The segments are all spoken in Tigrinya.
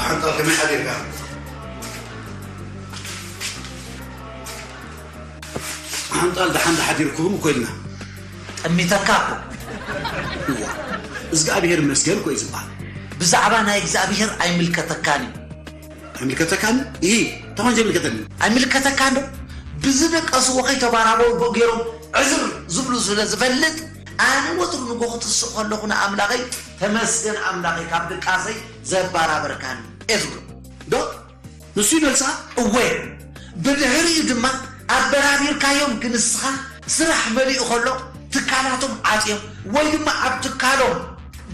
ሓንጣል ከመይ ሓዲርካ? ሓንጣል ደሓን ሓዲርኩም እኮ ኢልና። ጠሚተካ እኮ። እዋ፣ እግዚኣብሔር ይመስገን እኮ እዩ ዝበሃል። ብዛዕባ ናይ እግዚኣብሔር ኣይምልከተካን እዩ። ኣይምልከተካን? እሂ፣ እንታይ ዘይምልከተኒ? ኣይምልከተካን ዶ? ብዝደቀስዎ ከይተባራበሩ ብኡ ገይሮም ዕዝር ዝብሉ ስለ ዝፈልጥ፣ ኣነ ወትሩ ንጎ ክትስእ ከለኹ ንኣምላኸይ፣ "ተመስገን ኣምላኸይ፣ ካብ ድቃሰይ ዘባራበርካኒ" እየ ዝብሎ። ዶ? ንሱ ይመልሳ፣ "እወ"። ብድሕሪኡ ድማ፣ ኣበራቢርካዮም ግን ንስኻ ስራሕ መሊኡ ከሎ ትካላቶም ዓጽዮም ወይ ድማ ኣብ ትካሎም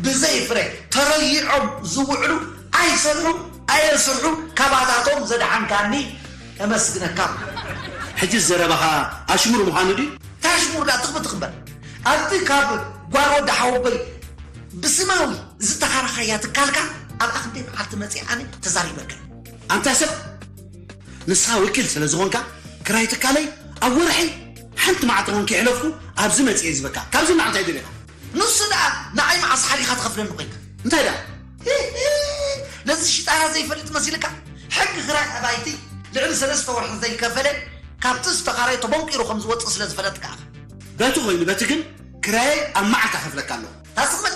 ብዘይ ፍረ ተረይዖም ዝውዕሉ ኣይሰርሑ ኣየስርሑ ካባታቶም ዘድሓንካኒ እመስግነካ። ሕጂ ዘረባኻ ኣሽሙር ምዃኑ ድዩ? ታሽሙር ዳ ትኽብትኽ እምበር። ኣብቲ ካብ ጓል ወዲ ሓወቦይ ብስማዊ ዝተኻረኻያ ትካልካ ኣብኣ ክንደይ መዓልቲ መጺኣ ኣነ ተዛሪበካ። ኣንታ ሰብ፣ ንስኻ ወኪል ስለ ዝኾንካ፣ ክራይ ትካለይ ኣብ ወርሒ ሓንቲ መዓልቲ እውን ከይሕለፍኩ ኣብዚ መጽእ እየ ዝበካ። ካብዚ ንላዕሊ እንታይ ደሊኻ? ንሱ ደኣ ንዓይ መዓስ ሓሊኻ ትኸፍለኒ ኮይንካ? እንታይ ደኣ? ነዚ ሽጣራ ዘይፈልጥ መሲልካ? ሕጊ ክራይ ኣባይቲ ልዕሊ ሰለስተ ወርሒ ዘይከፈለ ካብቲ ዝተኻረየ ተቦንቂሩ ከም ዝወጽእ ስለ ዝፈለጥካ ኢኻ። በቲ ኮይኑ በቲ ግን ክራየይ ኣብ መዓልታ ከፍለካ ኣለኹ። ታስኽመል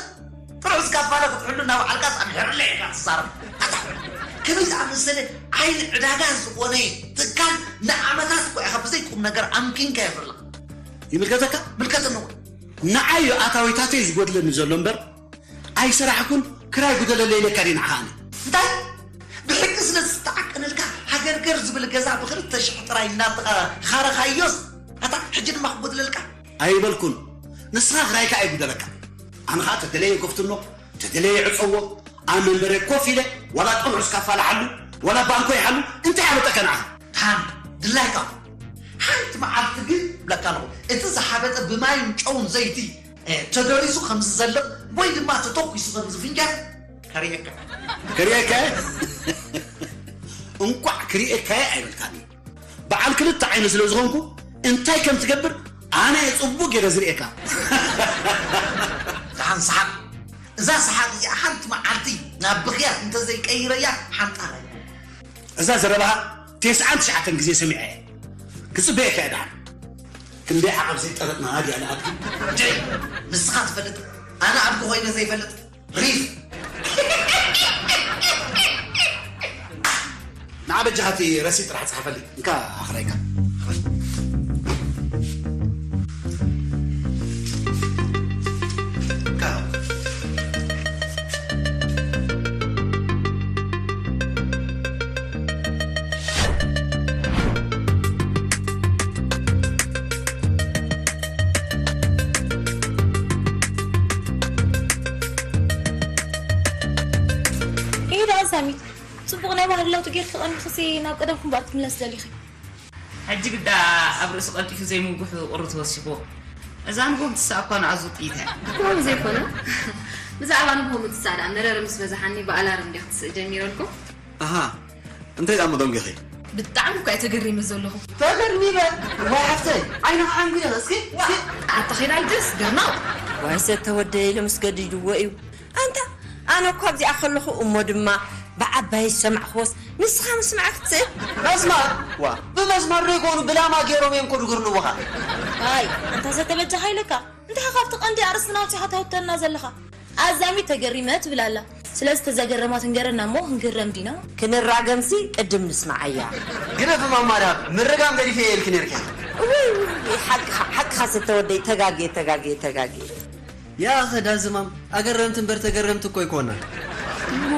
ጥርሑ ዝካፋለ ክትሕሉ እናበዓልካ ጻምሕርለ ኢኻ ትዛረብ። ኣታ ከመይ ዝኣመሰለ ዓይኒ ዕዳጋ ዝኾነ ትካል ንዓመታት እኮ ኢኻ ብዘይ ቁም ነገር ኣምኪንካ የፍርላ። ይምልከተካ? ምልከተኒ እውን። ንዓይ እዩ ኣታዊታተይ ዝጎድለኒ ዘሎ እምበር ኣይሰራሕኩን ክራይ ጉደለለይ ኢለካ ድየ ንዓኻ ኣነ? እንታይ? ብሕጊ ስለ ዝተዓቀነልካ ሃገርገር ዝብል ገዛ ብኽልተ ሽሕ ጥራይ እናተኻረኻዮስ ኣታ ሕጂ ድማ ክጎድለልካ? ኣይበልኩን። ንስኻ ክራይካ ኣይጉደለካ። ኣነ ኸኣ ተደለየ ከፍትኖ፣ ተደለየ ዕጸዎ፣ ኣብ መንበረ ኮፍ ኢለ ዋላ ጥርሑስ ካፋልሓሉ ዋላ ባንኮ ይሓሉ እንታይ ኣመጠካ ንዓኻ? ታም ድላይካ ሓንቲ መዓልቲ ግን ብለካ ኣለኹ እቲ ዝሓበጠ ብማይን ጨውን ዘይቲ እ፣ ተደሪሱ ከም ዝዘልቕ ወይ ድማ ተተኲሱ ከም ዝፍንጃር ከርእየካ። ከርእየካ? እንቋዕ ክርእየካ'የ ኣይበልካኒ። በዓል ክልተ ዓይኒ ስለ ዝኾንኩ እንታይ ከም ትገብር ኣነ እየ ጽቡቕ ገይረ ዝርእየካ። ደሓን ሰሓቕ። እዛ ሰሓቕ እዚኣ ሓንቲ መዓልቲ ናብ ብኽያት እንተዘይቀይረያ ሓንጣል ኣይኮነን። እዛ ዘረባኻ ተስዓን ትሽዓተን ግዜ ሰሚዐ እየ። ክጽበየካ እየ ደሓን። ክንደይ ዓቐብ ዘይጠረጥና ድያ ንኣድጊ? ጀይ፣ ንስኻ ትፈልጥ፣ ኣነ ኣድጊ ኮይነ ዘይፈልጥ? ሪፍ። ንዓ በጃኻ እቲ ረሲት ጥራሕ ጸሓፈልይ። እንካ ኣኽራይካ። እንካ። ኢዳ ሳሚት፣ ጽቡቕ ናይ ባህሊ ለውጢ ጌርኪ ቀኒኽሲ ናብ ቀደምኩም ባር ክትምለስ ደሊኺ። ሕጂ ግዳ ኣብ ርእሲ ቀልጢፉ ዘይምጉሑ ቁሪ ተወሲኽዎ። እዛ ንጎም ትሳእ እኳ ንኣዝዩ ጥይት እያ። ከምኡ ዘይኮነ፣ ብዛዕባ ንግሆ ምትሳእ ደኣ መረረ ምስ በዝሓኒ ብኣላርም እንድየ ክትስእ ጀሚረልኩም። ኣሃ፣ እንታይ ደኣ እሞ ደንጊኺ? ብጣዕሚ እኳ እየ ተገሪመ ዘለኹ። ተገርሚመ? ዋይ ሓፍተይ፣ ዓይንኺ ሓንጒ እስኪ፣ እስኪ። ኣታ ኺዳል ደስ ገርማው። ዋይ ሰተ ወደይ ኢሉ ምስ ገዲድዎ እዩ። ኣንታ ኣነ እኳ ኣብዚኣ ከለኹ እሞ ድማ ብዓባይ ዝሰማዕኽዎስ ንስኻ ምስማዕ ክትስእል። መዝማር ዋ ብመዝማር ዶ ይኮኑ ብላማ ገይሮም እዮም ኮ ድግርንውኻ። ኣይ ኣንታ ሰተ በጃኻ ኢለካ እንታይ ኢኻ ካብቲ ቀንዲ ኣርእስትና ኣውጺኻ ተህተና ዘለኻ። ኣዛሚ ተገሪመ ትብል ኣላ። ስለዚ ተዘገረማ ትንገረና እሞ ክንግረም ዲና? ክንራገምሲ ቅድም ንስምዓያ። ግደፊ ማማ ደሃብ ምርጋም ገዲፈ እየ ኢልኪ ነይርኪ። እውይ እውይ ሓቅኻ ሓቅኻ ስተወደይ ተጋግየ ተጋግየ ተጋግየ። ያኸ ዳዝማም ኣገረምቲ እምበር ተገረምቲ እኮ ኣይኮና።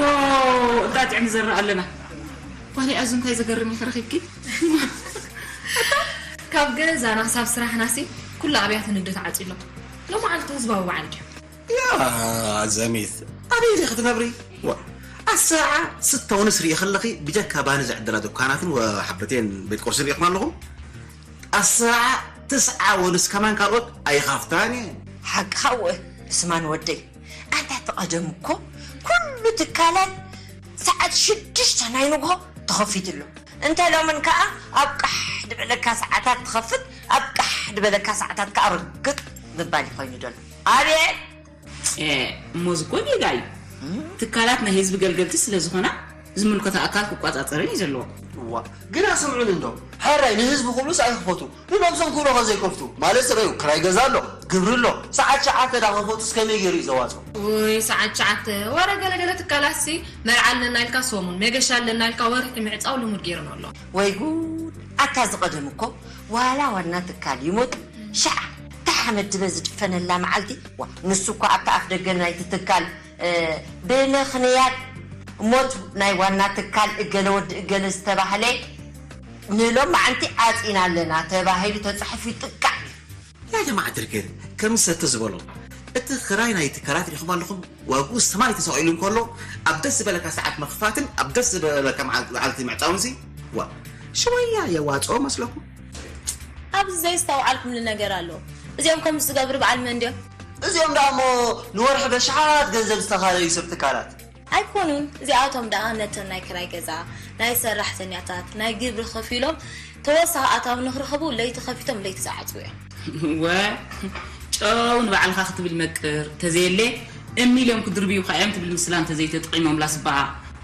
ዋው እንታይ ጥዕም ዝርእ ኣለና። ጓለይ ኣዙ እንታይ ዘገርም ኢኺ ረኺብኪ? ካብ ገዛና ክሳብ ስራሕናሲ ኩሉ ኣብያተ ንግዲ ተዓፅዩ ኣሎ። ሎማዓንቲ ህዝባዊ በዓል ድዩ? ያ ዘሚት ኣበይ ዲኺ ትነብሪ? ዋ ኣሰዓ ስተ ወንስ ሪኢ ከለኺ ብጀካ ባኒ ዝዕድላ ድኳናትን ወሓበቴን ቤት ቁርስን ሪኢኹም ኣለኹም? ኣሰዓ ትስዓ ወንስ ከማን ካልኦት ኣይኻፍታን እየን። ሓቅኻ እወ እስማን ወደይ ኣንታ እቲ ቀደም እኮ ኩሉ ትካላት ሰዓት ሽዱሽተ ናይ ንግሆ ተኸፊቱ ኣሎ። እንተ ሎምን ከኣ ኣብ ቃሕ ድበለካ ሰዓታት ትኸፍት ኣብ ቃሕ ድበለካ ሰዓታት ከኣ ርግጥ ምባል እዩ ኮይኑ ዘሎ። ኣቤት! እሞ እዚ እኮ ጌጋ እዩ። ትካላት ናይ ህዝቢ ገልገልቲ ስለ ዝኾና ዝምልከቶ ኣካል ክቆጻጸረን እዩ ዘለዎ። እዋ ግና ስምዑኒ እንዶ ሕራይ ንህዝቢ ክብሉስ ኣይኽፈቱ ንነብሶም ክብሎ ከዘይከፍቱ ማለት ረዩ ክራይ ገዛ ኣሎ ግብሪ ኣሎ ሰዓት ሸዓተ ዳ ከፈቱስ ከመይ ገይሩ እዩ ዘዋፅኦም። ውይ ሰዓት ሸዓተ ወረ ገለገለ ትካላት ሲ መርዓ ኣለና ኢልካ ሰሙን መገሻ ኣለና ኢልካ ወርሒ ምዕፃው ልሙድ ገይሩን ኣሎ። ወይ ጉድ ኣታ ዝቐደም እኮ ዋላ ዋና ትካል ይሙት ሻዕ እታ ሓመድ ድበ ዝድፈነላ መዓልቲ ዋ ንሱ እኳ ኣብታ ኣፍ ደገ ናይቲ ትካል ብመኽንያት ሞት ናይ ዋና ትካል እገለ ወዲ እገለ ዝተባህለ ንሎም መዓንቲ ዓፂና ኣለና ተባሂሉ ተፃሒፉ ይጥቃዕ እዩ። ያ ጀማዓ ድርግን ከም ሰተ ዝበሎ እቲ ክራይ ናይ ትካላት ሪኹም ኣለኹም ዋግኡ ሰማይ ተሰቒሉ እንከሎ ኣብ ደስ ዝበለካ ሰዓት ምኽፋትን ኣብ ደስ ዝበለካ መዓልቲ ምዕፃውን ሲ ዋ ሽወያ የዋፅኦ መስለኩም? ኣብዚ ዘየስተውዓልኩምሉ ነገር ኣሎ። እዚኦም ከምዚ ዝገብሩ በዓል መን ድዮም? እዚኦም ደኣ እሞ ንወርሒ በሽሓት ገንዘብ ዝተኻረዩ ሰብ ትካላት። ኣይኮኑን፣ እዚኣቶም ደኣ ነተን ናይ ክራይ ገዛ፣ ናይ ሰራሕተኛታት፣ ናይ ግብሪ ከፊሎም ተወሳኺ ኣታዊ ንኽረኽቡ ለይቲ ከፊቶም ለይቲ ዝዓጽዉ እዮም። እወ ጨው ንባዕልኻ ክትብል መቅር ተዘየለ እምኒ ኢሎም ክድርብዩኻ እዮም ትብል ምስላ እንተዘይተጠቒሞምላስ እባ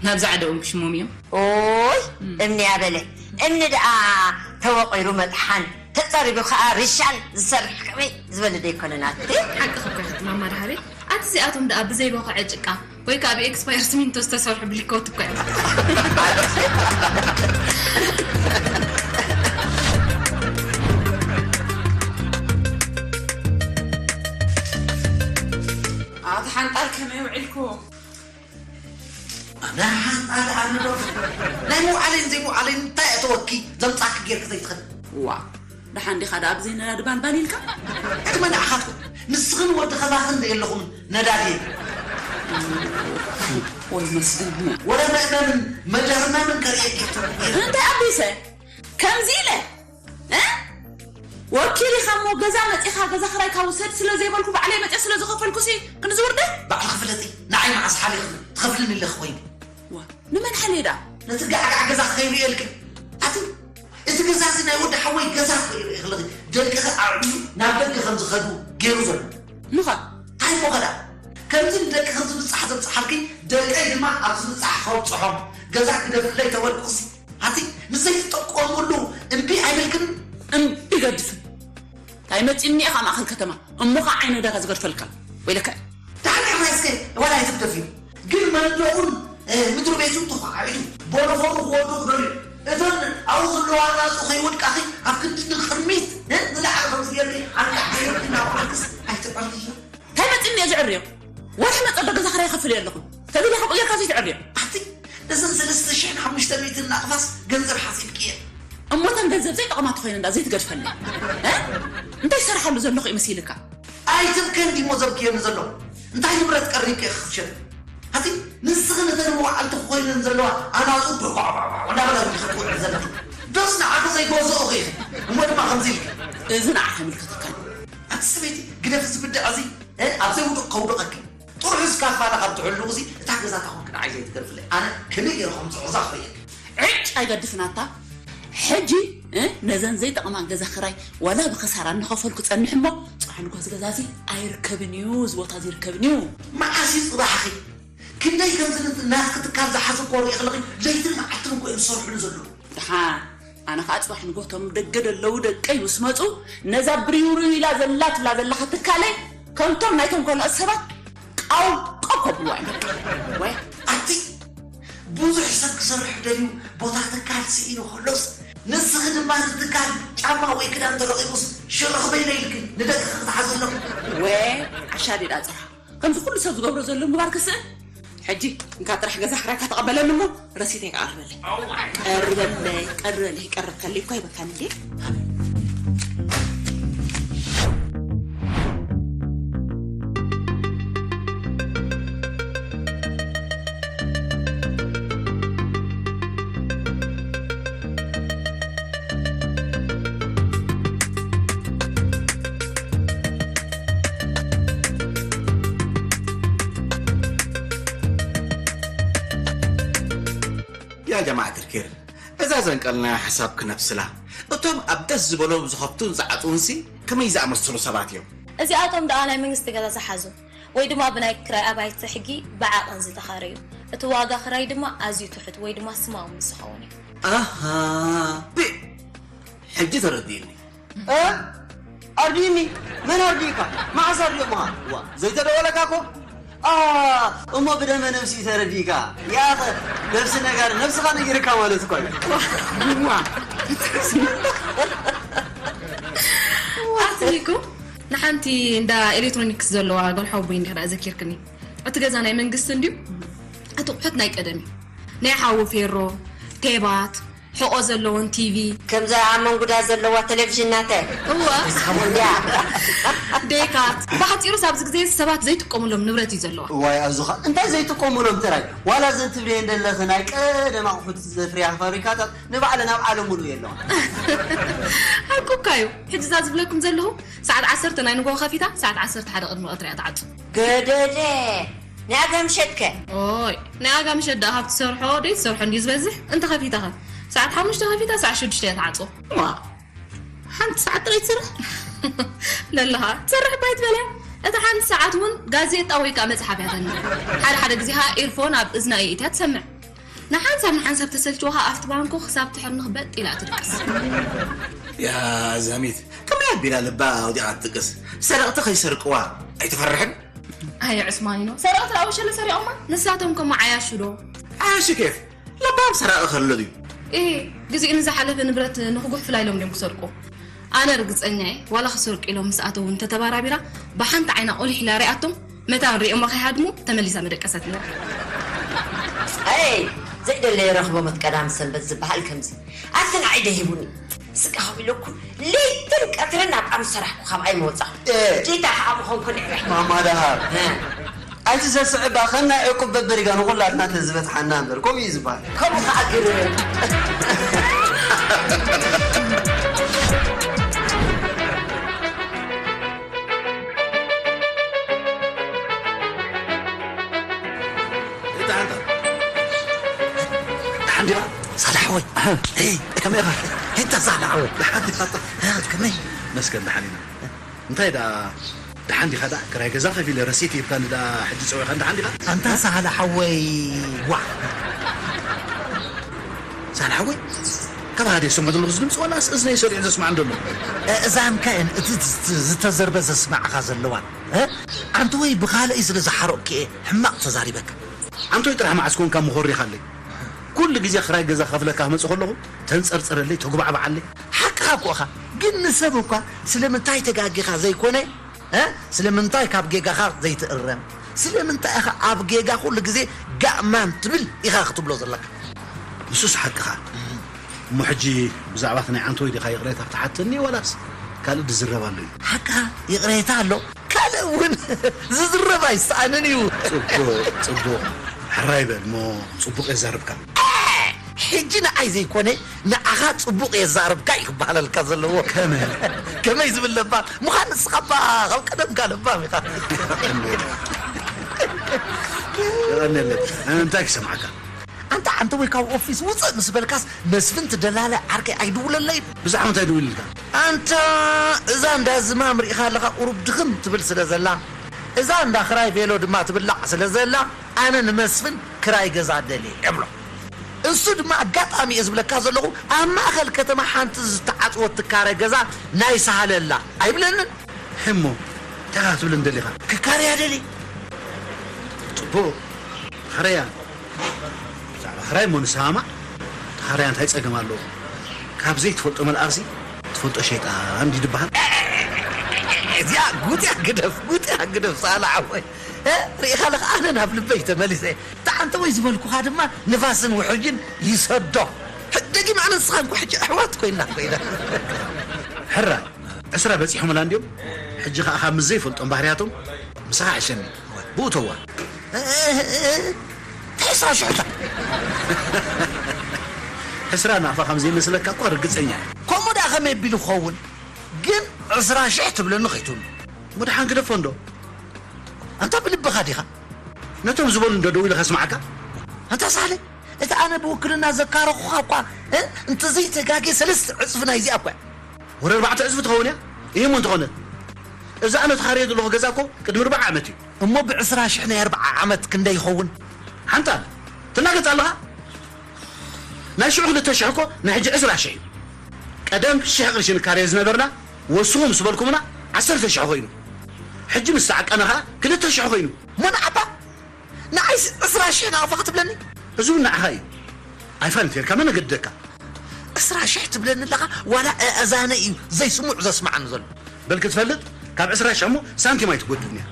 ናብዛ ዕደኦም ክሽሞም እዮም። ኦይ እምኒ ኣበለ እምኒ ደኣ ተወቒሩ መጥሓን ተጸሪቡ ከኣ ርሻን ዝሰርሕ ከመይ ዝበለ ደይኮነ ናቲ። ሓቅኺ እኮ ኢኺ ማማ ደሃበይ። ኣቲ እዚኣቶም ደኣ ብዘይ በኹዐ ጭቃ ወይ ከኣ ብኤክስፓየር ስሚንቶ ዝተሰርሑ ብሊኮት እኮ እዮም። ኣቲ ሓንጣል ከመይ ውዒልኩም? ኣነ ሓንጣል ኣነ ዶ ናይ ምውዓለይን ዘይምውዓለይን እንታይ ኣእተወኪ ዘምጻኪ ጌርኪ ዘይትኽእል? ዋ ደሓን ዲኻ ደኣ ብዘይ ነዳዲ ባልባል ኢልካ? ዕድመ ንዓኻትኩም ንስኽን ወዲ ኸማኽን ዘየለኹም ነዳዲ ወይ መስግን ወረ መእመምን መደርመምን ከርእየኪ እንታይ ኣቢሰ ከምዚ ኢለ እ ወኪል ኢኻ እሞ ገዛ መፂኻ ገዛ ክራይካ ውሰድ ስለ ዘይበልኩ ባዕለይ መፅየ ስለ ዝኸፈልኩሲ ክንዚ ውርደ ባዕልኺ ፍለጢ ንዓይ መዓስ ሓሊኽኒ ትኸፍልኒ ኣለኺ ኮይኒ ዋ ንመን ሓልየ ደኣ ነቲ ጋዕጋዕ ገዛ ከይርእየልክን ኣቲ እቲ ገዛ እዚ ናይ ወዲ ሓወይ ገዛ ከይርእየ ከለኺ ደቅኺ ኣዕብዩ ናብ ደገ ከም ዝኸዱ ገይሩ ዘሎ ምኻ እንታይ እሞ ኸዳ ከምዚ ንደቅኺ ዝብጻሕ ዘብጽሓልኪ ደቀይ ድማ ኣብ ዝብጻሕ ከብጽሖም ገዛ ግደፍለይ ተበልኩሲ ኣቲ ንዘይትጠቀሙሉ እምቢ ኣይበልክን እምቢ ገድፍን እንታይ መፂኒ ኢኻ ማእኸል ከተማ እሞ ከዓ ዓይነ ዕዳጋ ዝገድፈልካ ወይለካ ዳሓን ሕራይ እስከ ዋላ ኣይትግደፍዮ ግን መንደቑን ምድሪ ቤቱን ተኳዓዒቱ ቦሎፎኑ ክወዱ ክደልዩ እተን ኣብኡ ዘለዋ ናፁ ከይወድቃኺ ኣብ ክንዲ ንቅድሚት ንላዕሊ ከምዚ ጌርኪ ኣንቃዕ ከይርኪ እናኳዓልክስ ኣይትዕርዮ እንታይ መፂኒ እየ ዝዕርዮ ወርሒ መፀ ዶ ገዛ ክራይ ከፍል ኣለኹ ተቢለ ከምኡ ጌርካ ዘይትዕርዮ ኣቲ እዘን ሰለስተ ሽሕን ሓሙሽተ ሚእትን ናቕፋስ ገንዘብ ሓሲብክየን እሞ እተን ገንዘብ ዘይጠቕማ ተኾይነ እንዳ ዘይትገድፈለይ እንታይ ዝሰርሓሉ ዘለኹ እዩ መሲልካ ኣይትብከ እንዲሞ ዘብክየኒ ዘሎ እንታይ ንብረት ቀሪብከ ክኽሸን ኣቲ ንስኺ ነተን መዋዕልቲ ኮይነን ዘለዋ ኣናፁ ብኳዕኳዕኳዕ እንዳበላ ክትውዕል ዘለኺ ዶስ ንዓኺ ዘይገዝኦ ኺ እሞ ድማ ከምዚ ኢልኪ እዚ ንዓኺ ይምልከተካ እዩ ኣቲ ሰበይቲ ግደፊ ዝብድዕ እዚ ኣብ ዘይውዱቕ ከውድቐኪ ጥሩሕ እስካ ፋና ካብ ትሕሉ እዚ እታ ገዛ ታኹን ክንዓይ ዘይትገርፍለይ ኣነ ከመይ ገይረ ከምፅዖ እዛ ክርእየኒ ዕጭ ኣይገድፍን ኣታ ሕጂ እ፣ ነዘን ዘይጠቕማ ገዛ ክራይ ዋላ ብክሳራ እናኸፈልኩ ጸንሕ እሞ ጽባሕ ንግሆ እዚ ገዛ እዚ ኣይርከብን እዩ እዚ ቦታ እዚ ይርከብን እዩ መዓስ እዩ ጽባሕኺ ክንደይ ከምዚ ናትኪ ትካል ዝሓዘ እኮ ርኢ ከለኺ ለይትን መዓልትን እኮ እዮም ዝሰርሕሉ ዘለዉ ድሓን ኣነ ከዓ ፅባሕ ንጎቶም ደገ ደለዉ ደቀይ ምስ መፁ ነዛ ብሪውሪው ኢላ ዘላ ትብላ ዘለካ ትካለይ ከምቶም ናይቶም ካልኦት ሰባት ቃው ቆብ ከብልዋ እዮም በቃ ወይ ኣቲ ብዙሕ ሰብ ክሰርሕ ደልዩ ቦታ ትካል ስኢኑ ከሎስ ንስኺ ድማ ንትካል ጫማ ወይ ክዳን ተረኺቡስ ሽርኽ በይነ ኢልኪ ንደቅኺ ክትሓዚ ኣለኹ ወይ ዓሻ ዲዳ ፅራ ከምዚ ኩሉ ሰብ ዝገብሮ ዘሎ ምግባር ክስእን ሕጂ እንካ ጥራሕ ገዛ ክራይካ ተቐበለኒ እሞ ረሲተይ ኣቕርበለይ ቀርበለይ ቀርበለይ ቀርብ ከለይ እኳ ይበካኒ እንዴ يا جماعة الخير እዛ ዘንቀልና ሓሳብ ክነብስላ እቶም ኣብ ደስ ዝበሎም ዝኸፍቱን ዝዓፅውንሲ ከመይ ዝኣመሰሉ ሰባት እዮም እዚኣቶም ደኣ ናይ መንግስቲ ገዛ ዝሓዙ ወይ ድማ ብናይ ክራይ ኣባይቲ ሕጊ ብዓቐን ዝተኻረዩ እቲ ዋጋ ክራይ ድማ ኣዝዩ ትሑት ወይ ድማ ስማዊ ምስ ዝኸውን እዩ ኣሃ ብ ሕጂ ተረዲእኒ እ? ኣርዲእኒ? መን ኣርዲእካ? መዓስ ኣርዲኦምኻ? ዋ ዘይተደወለካ እኮ? ኣ እሞ ብደመ ነብሲ ተረዲእካ ያኸ ነብሲ ነጋሪ ነብስኻ ነጊርካ ማለት እኮ እዩ ዋ ኣትሊኩ ንሓንቲ እንዳ ኤሌክትሮኒክስ ዘለዋ ጓል ሓወቦይ እንዲኻ ደኣ ዘኪርክኒ እቲ ገዛ ናይ መንግስቲ እንድዩ እቲ ቑሑት ናይ ቀደም እዩ ናይ ሓዊ ፌሮ ቴባት ሕቖ ዘለዎን ቲቪ ከምዛ ኣብ መንጉዳ ዘለዋ ቴሌቪዥን ናተ እወ እስኻሞ እንድያ ዴካት ብሓፂሩ ኣብዚ ግዜ ሰባት ዘይጥቀሙሎም ንብረት እዩ ዘለዋ እዋይ ኣዙኻ እንታይ ዘይጥቀሙሎም ጥራይ ዋላ ዘን ትብልየን ዘለኺ ናይ ቀደም ኣቑሑት ዘፍርያ ፋብሪካታት ንባዕለን ኣብ ዓለም ሙሉእ የለዋ ሓቁካ እዩ ሕጂ እዛ ዝብለኩም ዘለኹ ሰዓት ዓሰርተ ናይ ንጎ ከፊታ ሰዓት ዓሰርተ ሓደ ቅድሚ ቀትሪ እያ ትዓፁ ገደደ ናይ ኣጋ ምሸት ከ ኦይ ናይ ኣጋ ምሸት ደኣ ካብ ትሰርሖ ደይ ትሰርሖ እንድዩ ዝበዝሕ እንተ ከፊታ ከ ሰዓት ሓሙሽተ ከፊታ ሰዓት ሽዱሽተ እያ ትዓፅዎ እዋ ሓንቲ ሰዓት ጥራይ ትሰርሕ ለለኻ ትሰርሕ እባ ኣይትበልያ እታ ሓንቲ ሰዓት እውን ጋዜጣ ወይ ከዓ መፅሓፍ እያ ተንብብ ሓደ ሓደ ግዜ ከዓ ኤርፎን ኣብ እዝና የእትያ ትሰምዕ ንሓንሳብ ንሓንሳብ ተሰልችወኻ ኣብቲ ባንኮ ክሳብ ትሕርንኽ በጥ ኢላ ትድቅስ። ያ ዛሚት ከመይ ኣቢላ ልባ ኣውዲቓ ትድቅስ? ሰረቕቲ ከይሰርቅዋ ኣይትፈርሕን? ኣየ ዑስማኒኖ ሰረቕቲ ደኣ ወሸለ ሰሪቖማ ንሳቶም ከሞ ዓያሹ ዶ? ዓያሹ ኬፍ? ለባም ሰራቒ ከሎ ድዩ? ኢ ግዜኡ ንዝሓለፈ ንብረት ንኽጉሕፍላ ኢሎም ድዮም ክሰርቁ? ኣነ ርግጸኛ እየ ዋላ ክሰርቁ ኢሎም ምስ ኣተዉ እንተተባራቢራ ብሓንቲ ዓይና ቁሊሕ ኢላ ሪኣቶም መታን ሪኦማ ከይሃድሙ ተመሊሳ መደቀሰት ነይራ። ኣይ ዘይደለየ ረኽቦ ሞት ቀዳም ሰንበት ዝበሃል ከምዚ ኣብቲ ንዓይ ደሂቡኒ ስቃ ከም ኢለኩ ለይትን ቀትርን ኣብ ኣም ሰራሕኩ ካብ ኣይ መወጻኹ እ። ጌታ ከዓ ምኾንኩ ንዕረ ማማ ደሃር እ። ኣይቲ ዘስዕባ ከም ናይ ዕቁብ በበሪጋ ንኹላትና ተዝበጽሓና እምበር ከምኡ እዩ ዝበሃል ከምኡ ከዓ ግርም ደሓን ዲኻ ሳላ ሓወይ ከመይ ኢኻ እንታ ሳላ ሓወይ ከመይ መስገን ደሓን ኢና እንታይ ደኣ ደሓን ዲኻ ደኣ ክራይ ገዛ ከፊለ ረሲት ሂብካኒ ደኣ ሕጂ ጸዊኻኒ ደሓን ዲኻ ኣንታ ሳላ ሓወይ ዋ ሳላ ሓወይ ካብ ሃደ ይሰምዖ ዘለኹ ድምፂ ዋላስ እዝነይ ሰሪዑ ዘስማዕ እንደሎ እእዛንካ እየን እቲ ዝተዘርበ ዘስማዕኻ ዘለዋን ኣንተ ወይ ብኻልእ እዩ ስለ ዝሓረቕኩ እየ ሕማቕ ተዛሪበካ ኣንተ ወይ ጥራሕ መዓስ ኮንካ ምኾሪኻለይ ኩሉ ግዜ ክራይ ገዛ ከፍለካ ክመፅእ ከለኹ ተንፀርፅረለይ ተጉባዕባዓለይ ሓቅኻ እኮ እኻ ግን ንሰብ እኳ ስለምንታይ ተጋጊኻ ዘይኮነ ስለምንታይ ካብ ጌጋኻ ዘይትእረም ስለምንታይ ኢኻ ኣብ ጌጋ ኩሉ ግዜ ጋእማን ትብል ኢኻ ክትብሎ ዘለካ ንሱስ ሓቅኻ እሞ ሕጂ ብዛዕባ እቲ ናይ ዓንተወይ ዲኻ ይቕሬታ ክትሓተኒ ዋላስ ካልእ ድዝረብ ኣሎ እዩ ሓቅኻ ይቕሬታ ኣሎ ካልእ እውን ዝዝረብ ኣይሰኣንን እዩ ጽቡቕ ጽቡቕ ሕራይ በል እሞ ጽቡቕ የዛርብካ ሕጂ ንዓይ ዘይኮነ ንዓኻ ጽቡቕ የዛርብካ እዩ ክበሃለልካ ዘለዎ ከመይ ዝብል ለባም ምዃን ንስኻ እባ ካብ ቀደምካ ለባም ኢኻ የቐንየለይ። እንታይ ክሰምዓካ? ኣንታ ኣንተ ወይ ካብ ኦፊስ ውፅእ ምስ በልካስ መስፍን ትደላለ ዓርከይ ኣይድውለለይ። ብዛዕባ እንታይ ድውልልካ? ኣንታ እዛ እንዳ ዝማም ርኢኻ ኣለኻ፣ ቁሩብ ድኽም ትብል ስለ ዘላ፣ እዛ እንዳ ክራይ ቬሎ ድማ ትብላዕ ስለ ዘላ፣ ኣነ ንመስፍን ክራይ ገዛ ደልየ እብሎ። እሱ ድማ ኣጋጣሚ እየ ዝብለካ ዘለኹ፣ ኣብ ማእኸል ከተማ ሓንቲ ዝተዓፅወት ትካረ ገዛ ናይ ሳህለ ኣላ ኣይብለንን? ሕሞ እንታይ ክትብል እንደሊኻ? ክካረያ ደሊ። ፅቡቕ፣ ኻረያ። ብዛዕባ ኻራይ እሞ ንሰማማዕ። ኻረያ እንታይ ፀገም ኣለዎ? ካብ ዘይትፈልጦ መልኣኽሲ ትፈልጦ ሸይጣን ድዩ ዝበሃል? እዚኣ ጉጥያ ግደፍ፣ ጉጥያ ግደፍ፣ ሳላ ዓወይ። እ? ርኢኻ ኣለኻ፣ ኣነ ናብ ልበይ ተመሊሰ። እታ ኣንተ ወይ ዝበልኩኻ ድማ ንፋስን ውሕጅን ይሰዶ። ደጊም ኣነ ንስኻ እንኳ ሕጂ ኣሕዋት ኮይና ኮይና። ሕራይ፣ ዕስራ በጺሖምላ እንድዮም። ሕጂ ኸኣ ካብ ምስ ዘይፈልጦም ባህርያቶም ምሳኻ ሕሸኒ። ብኡ ተዋ። ዕስራ ሽሕ እታ። ዕስራ ናቕፋ ከም ዘይመስለካ እኳ ርግጸኛ እየ። ከምኡ ደኣ ከመይ ኣቢሉ ክኸውን? ግን ዕስራ ሽሕ ትብለኒ ከይትብሉ። እሞ ደሓን ግደፎ እንዶ። ኣንታ ብልብኻ ዲኻ? ነቶም ዝበሉ እንዶ ደው ኢለ ከስምዓካ? ኣንታ ሳሕለ፣ እቲ ኣነ ብውክልና ዘካረኹኻ እኳ፣ እ፣ እንተዘይተጋግየ ሰለስተ ዕጽፊ ናይዚኣ እኳ እያ። ወረ ኣርባዕተ ዕጽፊ ትኸውን እያ? እሂ እሞ እንተኾነ፣ እዚ ኣነ ተኻርዮ ዘለኹ ገዛ እኮ ቅድሚ ኣርብዓ ዓመት እዩ። እሞ ብዕስራ ሽሕ ናይ ኣርብዓ ዓመት ክንደይ ይኸውን? ሓንታ ትናገጽ ኣለኻ? ናይ ሽዑ ክልተ ሽሕ እኮ ናይ ሕጂ ዕስራ ሽሕ እዩ። ቀደም ሽሕ ቅርሺ ንካረዮ ዝነበርና፣ ወስኹ ምስ በልኩምና፣ ዓሰርተ ሽሕ ኮይኑ። ሕጂ ምስ ተዓቀነ ኸኣ ክልተ ሽሕ ኮይኑ። እሞ ንዓባ ንዓይስ ዕስራ ሽሕ ናቕፋ ክትብለኒ? እዚ እውን ንዓኻ እዩ። ኣይፋል እንተልካ መን ኣገደደካ? ዕስራ ሽሕ ትብለኒ ኣለኻ? ዋላ ኣእዛነ እዩ ዘይስሙዕ ዘስምዓኒ ዘሎ። በል ክትፈልጥ፣ ካብ ዕስራ ሽሕ እሞ ሳንቲም ኣይትጎድልን እያ።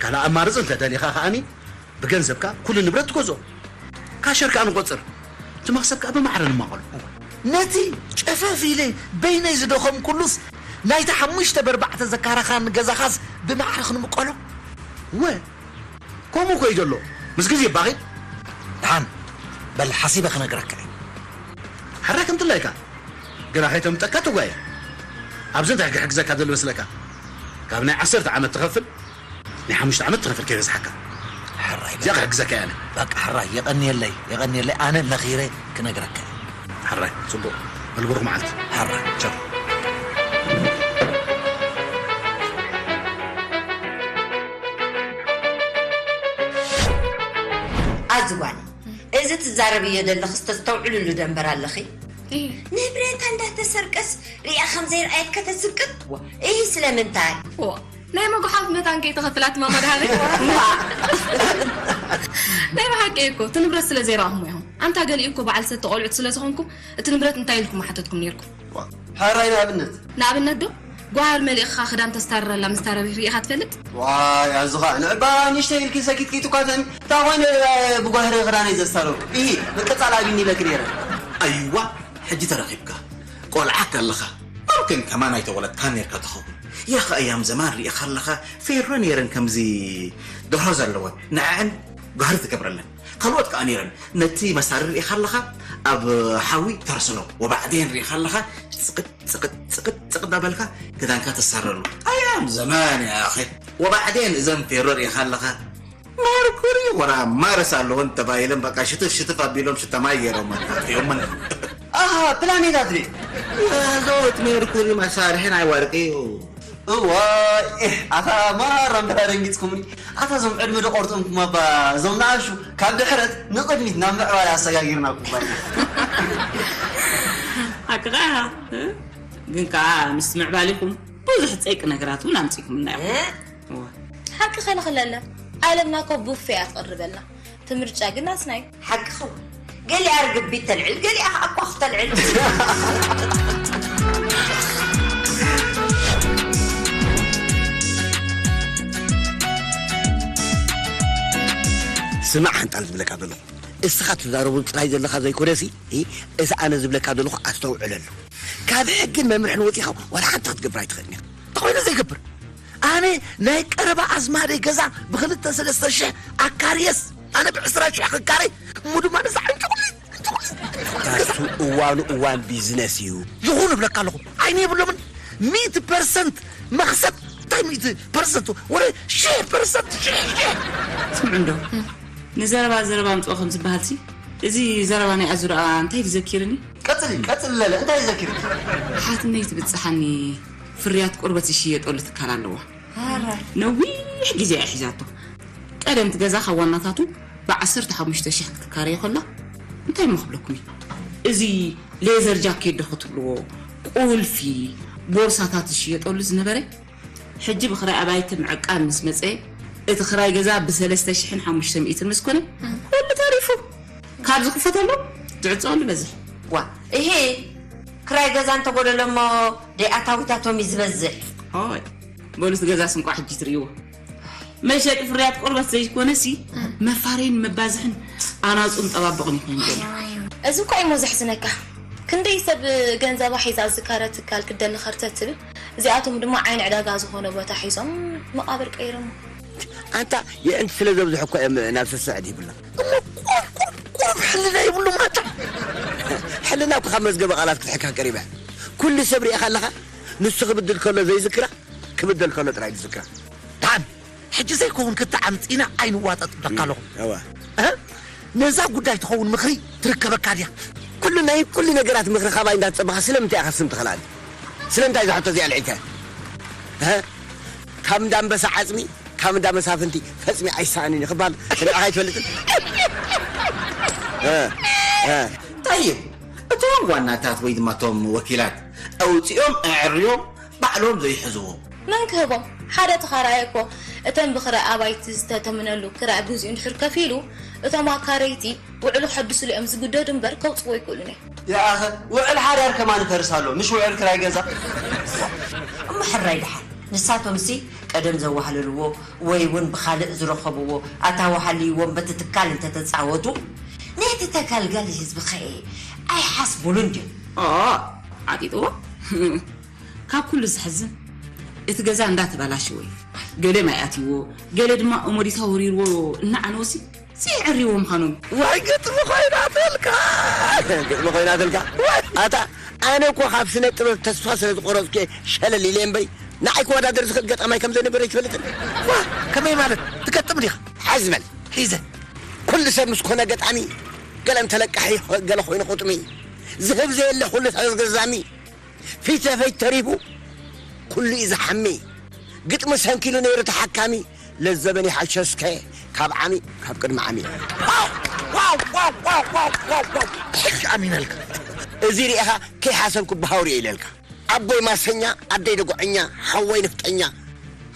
ካልእ ኣማርጺ እንተ ደሊኻ ከኣኒ፣ ብገንዘብካ ኩሉ ንብረት ትገዝኦ። ካሸር ከኣ ንቆጽር። እቲ መኽሰብ ከኣ ብማዕረ ንማቐሎ። ነቲ ጨፈፍ ኢለ በይነይ ዝደኸምኩሉስ ናይታ ሓሙሽተ በርባዕተ ዘካረኻኒ ገዛኻስ ብማዕረ ክንምቀሎ? እወ፣ ከምኡ እኮ እዩ ዘሎ። ምስ ግዜ ይባኺ። ደሓን በል ሓሲበ ክነግረካ እየ። ሓራ ከም ድላይካ። ግና ከይተምጠካ ትጓየ። ኣብዚ እንታይ ክሕግዘካ ዘሎ መስለካ? ካብ ናይ ዓሰርተ ዓመት ትኸፍል ናይ ሓሙሽተ ዓመት ትኸፍል ከይበዝሓካ። ሕራይ እዚኣ ክሕግዘካ እያ ኣነ። በቃ ሕራይ፣ የቐንየለይ፣ የቐንየለይ። ኣነ መኺረ ክነግረካ እየ። ሕራይ፣ ጽቡቕ። በል ብሩኽ መዓልቲ። ሕራይ። ቻው። ኣዚ ጓል፣ እዚ ትዛረብዮ ዘለኽስ ተስተውዕልሉ ደንበር ኣለኺ። እህ። ንብረታ እንዳተሰርቀስ ሪኣ ከም ዘይረኣየት ከተስቅጥ? ዋ፣ እሂ ስለምንታይ? ዋ፣ ናይ መጉሓፍ መታን ከይተኸፍላት ማማ ደሃበ? ዋ። ናይ ብሓቂ እኮ፣ እቲ ንብረት ስለ ዘይረኣኹሞ ኢኹም። ኣንታ ገሊኡ እኮ በዓል ሰተ ቆልዑት ስለ ዝኾንኩም፣ እቲ ንብረት እንታይ ኢልኩም ምሓተትኩም ነይርኩም? ዋ፣ ሕራይ ንኣብነት? ንኣብነት ዶ? ጓል መሊእኻ ክዳን ተስታርረላ ምስታረሪ ርኢኻ ትፈልጥ? ዋይ፣ ኣዚ ኸኣ ንዕባ ንእሽተይ ኢልኪ ሰኪትኪ ትኳተኒ። እንታይ ኾይነ ብጓህሪ ክዳነይ ዘስታረርኩ? ኢሂ፣ ምቅጻል ኣቢኒ ኢለኪ ነይረ። ኣይዋ፣ ሕጂ ተረኺብካ። ቆልዓ ከለኻ፣ መምክን ከማን ኣይተወለድካን ነይርካ ትኸውን። ያኸ ኣያም ዘማን ርኢኻ ኣለኻ፣ ፌሮ ነይረን ከምዚ ደርሆ ዘለወን። ንዐዐን ጓህሪ ትገብረለን። ካልኦት ከኣ ነይረን። ነቲ መሳርር ርኢኻ ኣለኻ፣ ኣብ ሓዊ ተርስኖ። ወባዕዴን ርኢኻ ኣለኻ፣ ጽቕጥ፣ ጽቕጥ፣ ጽቕጥ፣ ጽቕጥ እንዳበልካ ክዳንካ ተሳረሉ። ኣያም ዘመን ያ ኣኺ። ወባዕዴን እዘን ፌሮ ርኢኻ ኣለኻ፣ መርኩሪ ወራ ማርስ ኣለወን ተባሂለን፣ በቃ ሽትፍ ሽትፍ ኣቢሎም ሽቶ ማይ ገይሮም ኣጥፊኦመን። ኣሃ፣ ፕላኔት ኣድሪ። ያዞት ሜርኩሪ መሳርሒ ናይ ወርቂ እዩ። እዋይ፣ ኣታ ማራ እንድሕር ደንጊጽኩምኒ። ኣታ እዞም ዕድመ ዶ ቆርጦምኩም ኣባ፣ እዞም ንኣሹ ካብ ድሕረት ንቕድሚት ናብ ምዕባለ ኣሰጋጊርናኩም ባይ። ሓቅኻ፣ እ? ግን ከኣ ምስ ምዕባሊኹም ብዙሕ ጸይቂ ነገራት እውን ኣምጺእኩምልና ኢኹም። እ? እዋ። ሓቂ ከለኽለለ፣ ዓለምና እኮ ቡፌ እያ ትቕርበልና። እቲ ምርጫ ግን ናትና እዩ። ሓቅኺ እውን። ገሊኣ ርግቢት ተልዕል፣ ገሊኣ ኸኣ ኳኽ ተልዕል። ስማዕ፣ ሓንጣል ዝብለካ ዘለኹ፣ እስኻ ትዛረቡ ጥራይ ዘለኻ ዘይኮነሲ፣ እ፣ እዚ ኣነ ዝብለካ ዘለኹ ኣስተውዕለሉ። ካብ ሕግን መምርሕን ወጺኻ ዋላ ሓንቲ ክትገብር ኣይትኽእልን ኢኻ። እንተኾይኑ ዘይገብር። ኣነ ናይ ቀረባ ኣዝማደይ ገዛ ብኽልተ ሰለስተ ሽሕ ኣካርየስ፣ ኣነ ብዕስራ ሽሕ ክካረይ፣ እሞ ድማ ነዛ ዕንጭቑሊት፣ ዕንጭቑሊት ገዛ። እሱ እዋኑ እዋን ቢዝነስ እዩ። ይኹን እብለካ ኣለኹ፣ ዓይኒ የብሎምን። ሚእቲ ፐርሰንት መኽሰብ፣ እንታይ ሚእቲ ፐርሰንት? ወረ ሽሕ ፐርሰንት፣ ሽሕ፣ ሽሕ። ስምዑ እንዶ፣ ንዘረባ ዘረባ ኣምፅኦ ከም ዝበሃል ሲ፣ እዚ ዘረባ ናይ ኣዙ ደኣ እንታይ እዩ ዘኪርኒ? ቀፅሊ፣ ቀፅሊ ለለ፣ እንታይ እዩ ዘኪርኒ? ሓትነይ ትብፅሓኒ፣ ፍርያት ቆርበት ዝሽየጠሉ ትካል ኣለዋ። ነዊሕ ግዜ እያ ሒዛቶ። ቀደም እቲ ገዛ ካብ ዋናታቱ ብዓሰርተ ሓሙሽተ ሺሕ ክትካረዮ ከላ፣ እንታይ እሞ ክብለኩም እዩ? እዚ ሌዘር ጃኬት ዶ ክትብልዎ፣ ቁልፊ፣ ቦርሳታት ዝሽየጠሉ ዝነበረ፣ ሕጂ ብኽራይ ኣባይቲ ምዕቃብ ምስ መጸ፣ እቲ ክራይ ገዛ ብሰለስተ ሽሕን ሓሙሽተ ሚእትን ምስ ኮነ፣ ኩሉ ተሪፉ። ካብ ዝኽፈተሉ ዝዕጸወሉ በዝሕ። ዋ፣ እሄ፣ ክራይ ገዛ እንተጎደሎ እሞ ደይ ኣታዊታቶም እዩ ዝበዝሕ። ኦይ፣ በሉ እቲ ገዛስ እንቋዕ ሕጂ ትርእይዎ። መሸጢ ፍርያት ቆርበት ዘይኮነሲ፣ መፋረይን መባዝሕን ኣናጹን ጠባብቕን ይኾን ዘሎ። እዚ እኮ እዩ ሞ ዘሕዝነካ። ክንደይ ሰብ ገንዘባ ሒዛ ዝካረ ትካል ክትደሊ ኸርተት ትብል፣ እዚኣቶም ድማ ዓይኒ ዕዳጋ ዝኾነ ቦታ ሒዞም መቓብር ቀይሮሞ። ኣንታ የእንቲ ስለ ዘብዝሑ እኮ እዮም ናብ ስስዐት ይብሎም። እሞ ቁሩብ፣ ቁሩብ፣ ቁሩብ ሕልና ይብሉም ኣታ። ሕልና እኮ ካብ መዝገበ ቃላት ክትሕካ ቀሪበ። ኩሉ ሰብ ርኢኻ ኣለኻ? ንሱ ክብድል ከሎ ዘይዝክራ፣ ክብደል ከሎ ጥራይ ዝዝክራ። ደሓን፣ ሕጂ ዘይከውን ክትዓምፂና ኣይንዋጠጥ እብለካ ኣለኹ። እዋ። እ? ነዛ ጉዳይ ትኸውን ምኽሪ ትርከበካ ድያ? ኩሉ ናይ ኩሉ ነገራት ምኽሪ ካባይ እንዳትፀበኻ ስለምንታይ ኢኻ ስም ትኸላኒ? ስለምንታይ እዛ ሕቶ እዚኣ ኣልዒልካያ? እ? ካብ እንዳ ኣንበሳ ዓፅሚ፣ ካብ እንዳ መሳፍንቲ ፈፅሚ ኣይሰኣንን እዩ ክበሃል ሰሚዕኻ ኣይትፈልጥን? እ? እ? ጠይብ፣ እቶም ዋናታት ወይ ድማ እቶም ወኪላት ኣውፂኦም ኣዕርዮም ባዕሎም ዘይሕዝዎ። መን ክህቦም? ሓደ ተኻራየ እኮ እተን ብኽራይ ኣባይቲ ዝተተምነሉ ክራይ ግዜኡ እንድሕር ከፊሉ፣ እቶም ኣካረይቲ ውዕሉ ከሐድስሉ እዮም ዝግደዱ እምበር ከውፅዎ ኣይክእሉን እዮም። ያኣኸ ውዕል ሓዳር ከማን ይፈርስ ኣሎ፣ ምሽ ውዕል ክራይ ገዛ። እሞ ሕራይ ደሓን፣ ንሳቶምሲ ቀደም ዘዋህለልዎ ወይ እውን ብኻልእ ዝረኸብዎ ኣታዊ ሃልይዎም በቲ ትካል እንተተፃወቱ፣ ነቲ ተገልጋሊ ህዝቢ ኸ ኣይሓስቡሉን ድዮም? ኦ፣ ዓጢጥዎ። ካብ ኩሉ ዘሕዝን፣ እቲ ገዛ እንዳተበላሸወ እዩ። ገለ ማይ ኣትይዎ፣ ገለ ድማ ኦሞዲታ ወሪርዎ እናዓነወሲ፣ ዘይዕርይዎ ምዃኖም። ዋይ፣ ግጥሚ ኮይናትልካ! ግጥሚ ኮይናትልካ። ዋይ! ኣታ፣ ኣነ እኮ ካብ ስነ ጥበብ ተስፋ ስለ ዝቆረጽኩ እየ ሸለል ኢለ እምበይ፣ ንዓይ ክወዳደር ዝኽእል ገጣማይ ከም ዘይነበረ ኣይትፈልጥን? ዋ፣ ከመይ ማለት? ትገጥም ዲኻ? ሓዝ በል። ሒዘ። ኩሉ ሰብ ምስ ኮነ ገጣሚ፣ ገለ እንተለቃሒ፣ ገለ ኮይኑ ቁጥሚ። ዝህብ ዘየለ ኩሉ ተገዛሚ። ፊት ለፊት ተሪፉ ኩሉ እዩ ዝሓሚ። ግጥሚ ሰንኪሉ ነይሩ ተሓካሚ። ለዘበን ይሓሸ እስከ ካብ ዓሚ፣ ካብ ቅድሚ ዓሚ። ዋው፣ ዋው፣ ዋው። ሕጂ ኣሚነልካ። እዚ ርኢኻ ከይሓሰብኩ ብሃውሪ እየ ኢለልካ። ኣቦይ ማሰኛ፣ ኣደይ ደጉዐኛ፣ ሓወይ ንፍጠኛ፣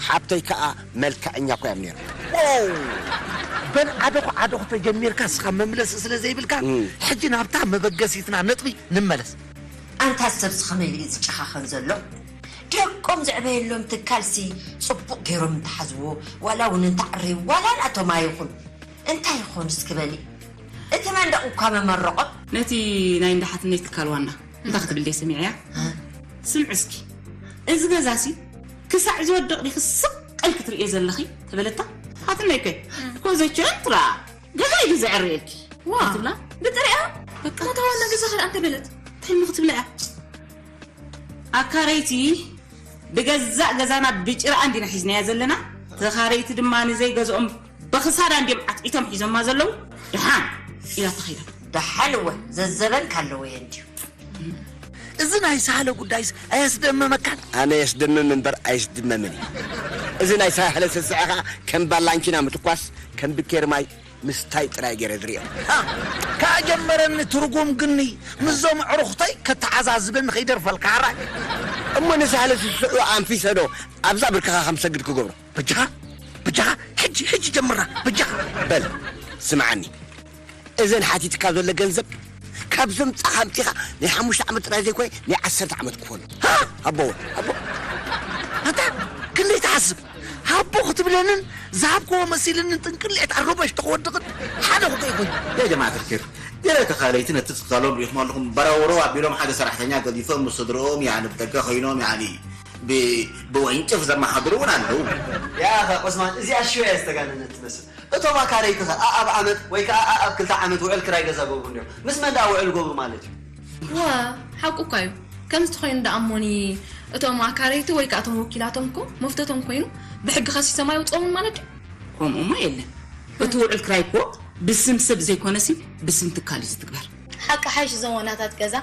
ሓብተይ ከኣ መልክዐኛ እኮ እዮም ነይሮም። ዋው! በል ዓደኹ ዓደኹ ተጀሚርካ እስኻ መምለሲ ስለ ዘይብልካ፣ እም። ሕጂ ናብታ መበገሲትና ነጥቢ ንመለስ። ኣንታ ሰብሲ ከመይ ኢሉ እዩ ዝጨኻኸን ዘሎ? ደቆም ዝዕበየሎም ትካልሲ ጽቡቕ ገይሮም እንተሓዝዎ፣ ዋላ እውን እንተዓረዩ፣ ዋላ ናቶም ኣይኹን። እንታይ ይኾን እስኪ በሊ? እቲ መንደቕ እኳ መመረቖ። ነቲ ናይ እንዳ ሓትነይ ትካል ዋና እንታይ ክትብል ደይ ሰሚዐያ? እ? ስምዒ እስኪ። እዚ ገዛሲ ክሳዕ ዝወድቕ ዲኺ ስቕ ኢልኪ ትርእዮ ዘለኺ? ተበለታ። ሓትነይ ከ? እኮ ዘቸንትራ ገዛ እዩ ዘዕርየልኪ። ዋ። ትብላ? ብጥሪኣ? በቃ። እታ ዋና ገዛ ኸ እንታይ በለት? እንታይ እሞ ክትብላ እያ? ኣካረይቲ ብገዛእ ገዛና ብጭራ እንዲና ሒዝናያ ዘለና። ተኻረይቲ ድማ ንዘይገዝኦም ብኽሳዳ እንዲዮም ዓትዒቶም ሒዞማ ዘለዉ። ደሓን ኢላ ተኸይዳ። ደሓን እወ፣ ዘዘበን ካለወ እንዲዩ። እዚ ናይ ሳህለ ጉዳይስ ኣየስደመመካን? ኣነ የስደምም እምበር ኣይስድመምን እዩ። እዚ ናይ ሳህለ ስስዐ ኸኣ ከም ባላንቺና ምትኳስ፣ ከም ብኬር ማይ ምስታይ ጥራይ ገይረ ዝርእዮ። ሃ፣ ከኣ ጀመረኒ ትርጉም ግኒ ምስዞም ኣዕሩኽተይ ከተዓዛዝበኒ ከይደርፈልካ ሕራይ። እሞ ንሳህለ ስስዑ ኣንፊሰ ዶ ኣብዛ ብርክኻ ከም ሰግድ ክገብሮ? በጃኻ፣ በጃኻ፣ ሕጂ፣ ሕጂ ጀምራ፣ በጃኻ። በል፣ ስምዓኒ። እዘን ሓቲትካ ዘሎ ገንዘብ ካብ ዘምጻኻ ኣምጺኻ ናይ ሓሙሽተ ዓመት ጥራይ ዘይኮነ ናይ ዓሰርተ ዓመት ክኾኑ። ሃ! ሃቦ፣ ሃቦ። ኣታ ክንደይ ትሓስብ? ሃቦ ክትብለንን ዝሃብክዎ መሲልንን ጥንቅልዒት ኣረባሽ ተኽወድቕን ሓደ ክቶ ይኹን። يا جماعة الخير، ገለ ተኻለይቲ ነቲ ትካሎም ሪኢኹም ኣለኹም፣ በረውረው ኣቢሎም ሓደ ሰራሕተኛ ገዲፎም ምስ ስድርኦም፣ ያኒ ብደገ ኮይኖም፣ ያኒ ብ-፣ ብወንጭፍ ዘመሓድሩ እውን ኣለዉ። ያኸ ዑስማን፣ እዚኣ ሽወያ ዝተጋነነት ትመስል። እቶም ኣካረይትኸ ኣኣብ ዓመት ወይ ከኣ ኣኣብ ክልተ ዓመት ውዕል ክራይ ገዛ ገብሩ እንድዮም። ምስ መን ደኣ ውዕል ገብሩ ማለት እዩ? ዋ፣ ሓቁ እኳ እዩ። ከምዚ ተኾይኑ ደኣ እሞኒ፣ እቶም ኣካረይቲ ወይ ከኣ እቶም ወኪላቶም እኮ መፍተቶም ኮይኑ ብሕጊ ከሲሶም ኣይውፅኦምን ማለት ድዩ? ከምኡ እሞ የለን። እቲ ውዕል ክራይ እኮ ብስም ሰብ ዘይኮነሲ ብስም ትካል እዩ ዝትግበር። ሓቂ ሓይሽ፣ እዞም ዋናታት ገዛ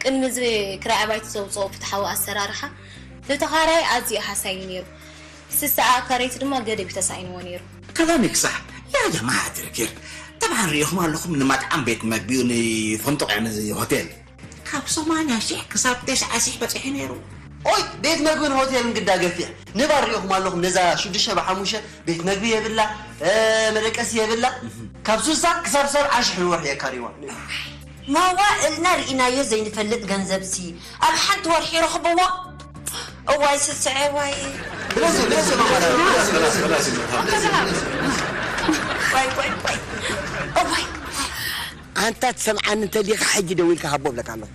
ቅድሚ እዚ ክራይ ኣባይቲ ዘውፅኦ ፍትሓዊ ኣሰራርሓ ንተኻራይ ኣዝዩ ሃሳይ እዩ ነይሩ። ስሳ ኣካረይቲ ድማ ገደብ እዩ ተሳኢንዎ ነይሩ። كلامك صح يا جماعة الخير. طبعا ريحهم لكم نمطعم بيت مقبي ونفندق يعني زي هوتيل. ካብ ሰማንያ ሺሕ ክሳብ ተስዓ ሺሕ በፂሑ ነይሩ። ኦይ፣ ቤት መግብን ሆቴልን ግዳ ገፊሕ። ንባር ሪኢኹም ኣለኹም፣ ነዛ ሽዱሽተ ብሓሙሽተ ቤት መግቢ የብላ፣ እ፣ መደቀሲ የብላ። ካብ ስሳ ክሳብ ሰብዓ ሺሕ ንወርሒ የካርይዋ። መዋእልና ርኢናዮ ዘይንፈልጥ ገንዘብሲ ኣብ ሓንቲ ወርሒ ረኽብዎ። እዋይ ስስዐ፣ ዋይ። ብለዚ፣ ብለዚ፣ ብለዚ፣ ብለዚ፣ ብለዚ። ዋይ፣ ዋይ፣ ዋይ። እዋይ። ኣንታ ትሰምዓኒ እንተሊኻ ሕጂ ደዊልካ ሃቦ እብለካ ኣለኹ።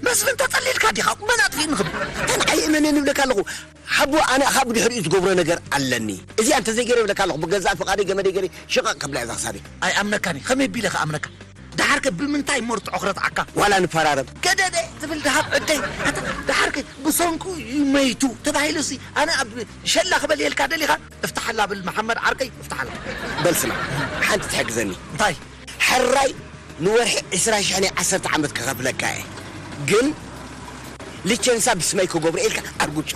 መስፍን ተጸሊልካ ዲኻ? መን ኣጥፊእኒ ክብል? ኣነ ኣይእመንን እብለካ ኣለኹ። ሓቡ ኣነ ካብ ድሕሪኡ ዝገብሮ ነገር ኣለኒ። እዚኣ እንተዘይገይረ እብለካ ኣለኹ። ብገዛእ ፍቓደይ ገመደይ ገይረ ሽቐቕ ከብላ እዛ ክሳደይ። ኣይኣምነካን እየ። ከመይ ቢለ ክኣምነካ? ደሓርከ ብምንታይ እሞ ርትዖ ክረትዓካ? ዋላ ንፈራረም። ገደደ ትብል ደሃብ ዕደይ። ኣታ ደሓርከ ብሰንኩ እዩ መይቱ ተባሂሉሲ ኣነ ኣብ ሸላ ክበልየልካ ደሊኻ? እፍትሓላ ብል መሓመድ ዓርከይ፣ እፍትሓላ። በል ስማዕ፣ ሓንቲ ትሕግዘኒ። እንታይ? ሕራይ ንወርሒ ዕስራ ሽሕ ናይ ዓሰርተ ዓመት ክኸፍለካ እየ። ግን ልቸንሳ ብስመይ ክገብሮ ኢልካ ኣርጉጮ።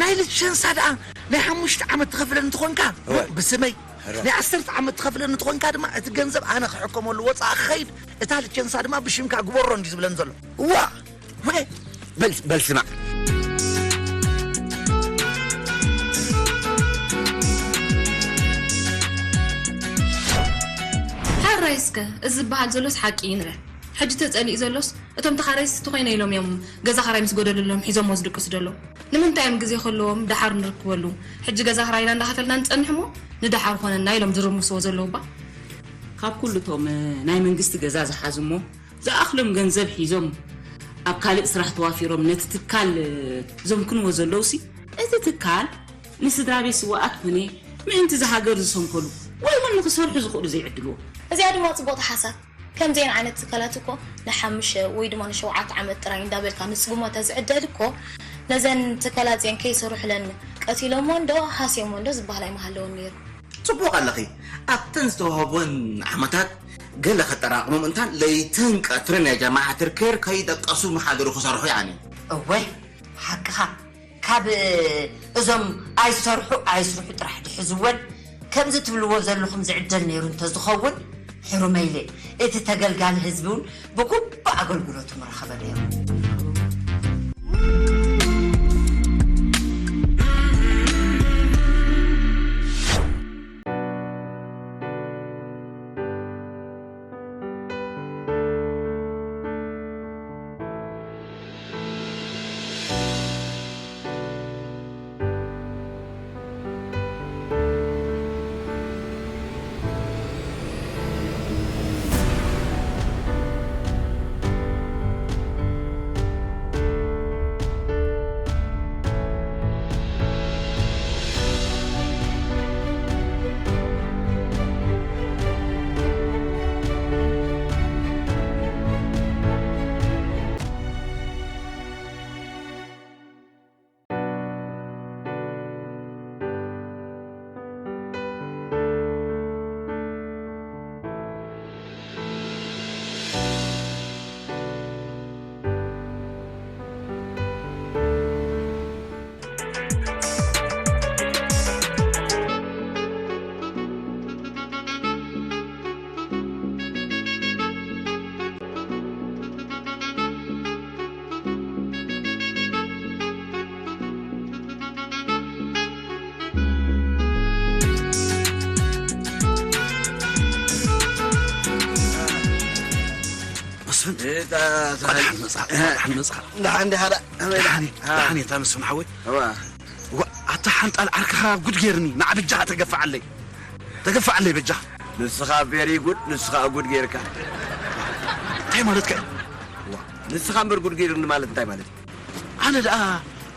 ናይ ልቸንሳ ደኣ ናይ ሓሙሽተ ዓመት ትኸፍለኒ ትኾንካ? እወ። ብስመይ። እረ። ናይ ዓሰርተ ዓመት ትኸፍለኒ ትኾንካ ድማ እቲ ገንዘብ ኣነ ክሕከመሉ ወጻኢ ክኸይድ፣ እታ ልቸንሳ ድማ ብሽምካ ግበሮ እንዲ ዝብለኒ ዘሎ። እዋ። ወ- በል፣ በል ስማዕ። ሕራይ እስከ፣ እዚ ዝበሃል ዘሎስ ሓቂ እዩ ንበል። ሕጂ ተጸሊኡ ዘሎስ፣ እቶም ተኻረይቲ እቲ ኮይነ ኢሎም እዮም ገዛ ኻራይ ምስ ጎደለሎም ሒዞሞ ዝድቅሱ ዘለዉ። ንምንታይ እዮም ግዜ ከለዎም ደሓር ንርክበሉ? ሕጂ ገዛ ኽራይና እንዳኸፈልና ንጸንሕ እሞ ንደሓር ኾነና ኢሎም ዝርምስዎ ዘለዉ እባ። ካብ ኩሉ እቶም ናይ መንግስቲ ገዛ ዝሓዙ እሞ ዝኣኽሎም ገንዘብ ሒዞም ኣብ ካልእ ስራሕ ተዋፊሮም ነቲ ትካል ዘምክንዎ ዘለዉሲ፣ እቲ ትካል ንስድራ ቤት ስውኣት ኮነ ምእንቲ እዛ ሃገር ዝሰንከሉ ወይ እውን ንኽሰርሑ ዝኽእሉ ዘይዕድልዎ። እዚኣ ድማ ጽቡቕቲ ሓሳብ። ከምዚአን ዓይነት ትካላት እኮ ንሓሙሽተ ወይ ድማ ንሸውዓተ ዓመት ጥራይ እንዳበልካ ንጽጉሞ ተዝዕደል እኮ ነዘን ትካላት እዚአን ከይሰርሑለን ቀቲሎሞ እንዶ ሃስዮሞ እንዶ ዝበሃል ኣይምሃለውን ነይሩ። ጽቡቕ ኣለኺ። ኣብተን ዝተዋህቦን ዓመታት ገለ ከጠራቕሞም እንታን ለይትን ቀትርን ያ ጀማዓት ርኬር ከይደቀሱ ንሃገሩ ክሰርሑ ያኒ። እወ፣ ሓቅኻ። ካብ እዞም ኣይሰርሑ ኣይስርሑ ጥራሕ ድሕዝወን ከምዚ ትብልዎ ዘለኹም ዝዕደል ነይሩ እንተዝኸውን ሕሩመይለ እቲ ተገልጋሊ ህዝቢ እውን ብግቡእ ኣገልግሎቱ ምረኸበ ነይሩ። መስፍን፣ እታ ቆልዓ መጽኣ፣ ቆልዓ መጽኣ። ደሓን ዲኻ? ደሓን፣ ደሓን እየ፣ ኣታ መስፍን ሓወይ። እዋ። ዋ፣ ኣታ ሓንጣል ዓርክኻ ጉድ ጌርኒ፣ ንዓ በጃኻ ተገፍዓለይ። ተገፍዓለይ በጃኻ። ንስኻ very good፣ ንስኻ ጉድ ጌርካ። እንታይ ማለትካ እዩ? ዋ፣ ንስኻ እምበር ጉድ ጌርኒ ማለት እንታይ ማለት እዩ? ኣነ ደኣ